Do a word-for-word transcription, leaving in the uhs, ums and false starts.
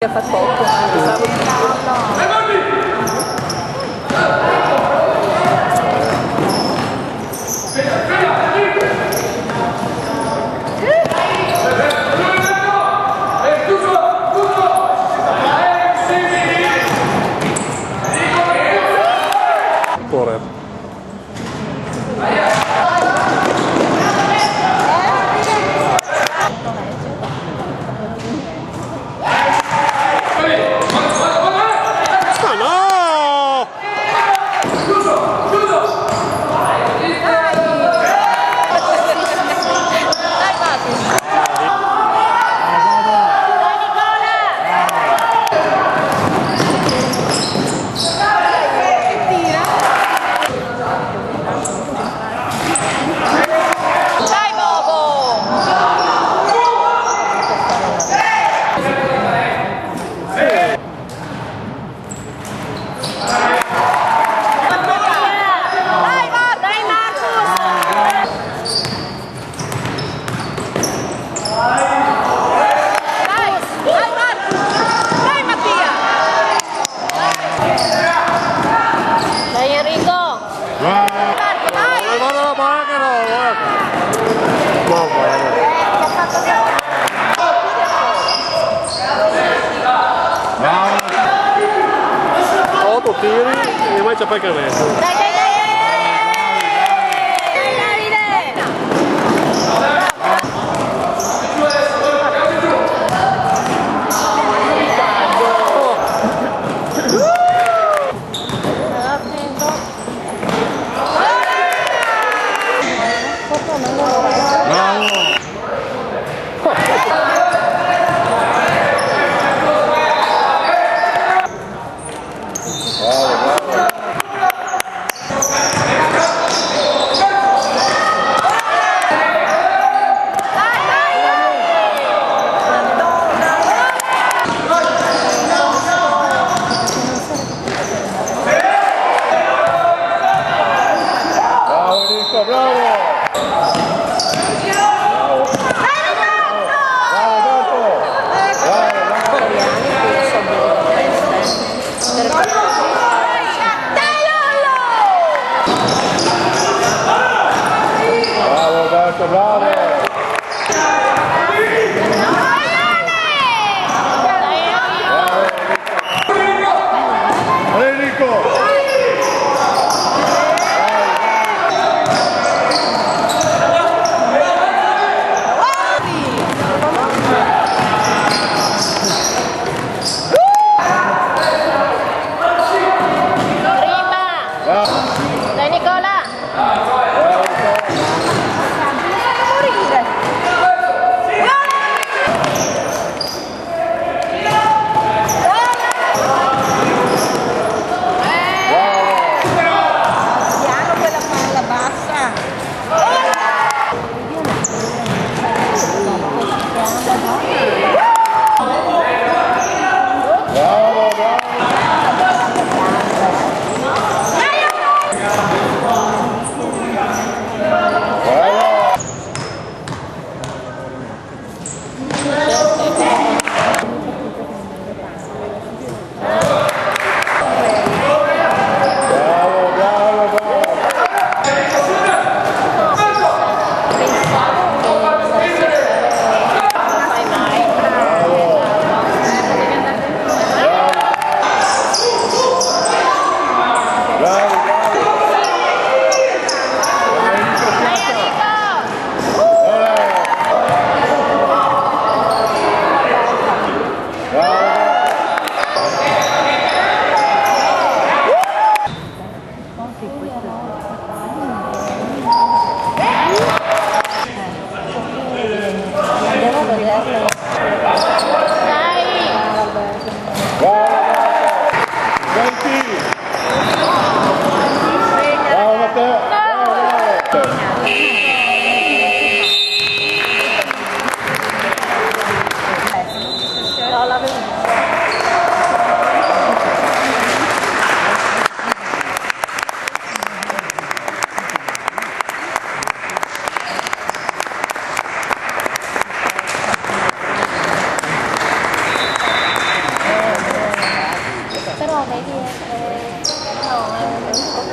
Fa poco. Correr. Ah, no! Dai, Bobo! Dai, va, dai, Marcus! Dai, dai, Marcus! Dai, Mattia! Dai, Enrico! Vai! Vai, vai, vai, vai, che no, guarda. Mamma mia. Bravo. Oto tiri e mai ciapà el canesto. Dai, dai, dai, dai, dai, dai, Davide! Bravo! Bravo Enrico, bravo! Bravo! Bravo, Marco! Bravo, bravo! Bravo, Alberto, bravo! Bravo! Enrico! Prima! Dai, Nicola! Piano quela palla, basta. Bravo, Matteo! Bravo, bravo! Però vedi, eh, no, eh,